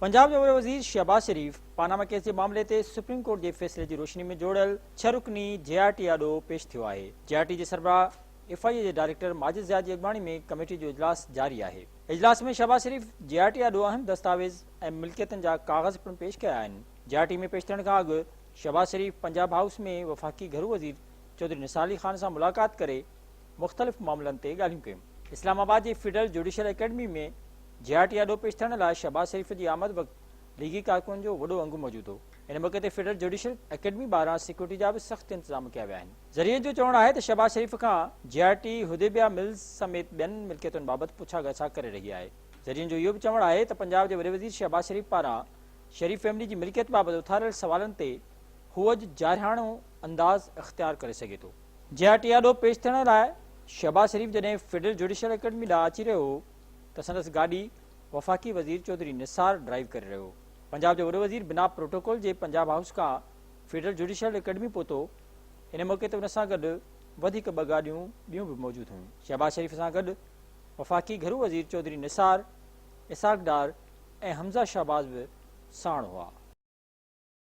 پنجاب جو وڏو وزير شهباز شريف پاناما ڪيس جي معاملي تي سپريم ڪورٽ جي فيصلي جي روشني ۾ جوڙيل ڇهه رڪني جي آء ٽي آڏو پيش ٿيو آهي. جي آء ٽي جي سربراهه ايف I اي جي ڊائريڪٽر ماجد ضياء جي اڳواڻي ۾ ڪميٽي جو اجلاس جاري آهي. اجلاس ۾ شهباز شريف جي آء ٽي آڏو اهم دستاويز ۽ ملڪيتن جا ڪاغذ پڻ پيش ڪيا آهن. جي آء ٽي ۾ پيش ٿيڻ کان اڳ شهباز شريف پنجاب هائوس ۾ وفاقي گهرو وزير چوڌري نثار علي خان سان ملاقات ڪري مختلف معاملن تي ڳالهيون ڪيون. اسلام آباد جي فيڊرل جوڊيشل اڪيڊمي ۾ جي آء ٽي آڏو پيش ٿيڻ لاء شهباز شريف جي آمد وقت ليگي ڪارڪنن جو وڏو انگ موجود هو. ان موقعي تي فيڊرل جوڊيشل اڪيڊمي ٻاهران سيڪيورٽي جا به سخت انتظام ڪيا ويا آهن. ذريعن جو چوڻ آهي ته شهباز شريف کان جي آء ٽي حديبيه ملز سميت ٻين ملڪيتن بابت پڇا ڳاڇا ڪري رهي آهي. ذريعن جو اهو به چوڻ آهي ته پنجاب جي وڏي وزير شهباز شريف پاران شريف فيملي جي ملڪيت بابت اٿاريل سوالن تي هو اڄ جارحاڻو انداز اختيار ڪري سگهي ٿو. جي آء ٽي آڏو پيش ٿيڻ لاء شهباز شريف جڏهن فيڊرل جوڊيشل اڪيڊمي ڏانهن اچي رهيو هو ته سندس گاڏي وفاقي وزير چوڌري نثار ڊرائيو ڪري رهيو هو. پنجاب جو وڏو وزير بنا پروٽوڪول جي پنجاب هائوس کان فيڊرل جوڊيشل اڪيڊمي پهتو. ان موقعي تي ان سان گڏ وڌيڪ ٻه گاڏيون ٻيون به موجود هيون. شهباز شريف سان گڏ وفاقي گهرو وزير چوڌري نثار، اسحاق ڊار ۽ حمزه شهباز به ساڻ هئا.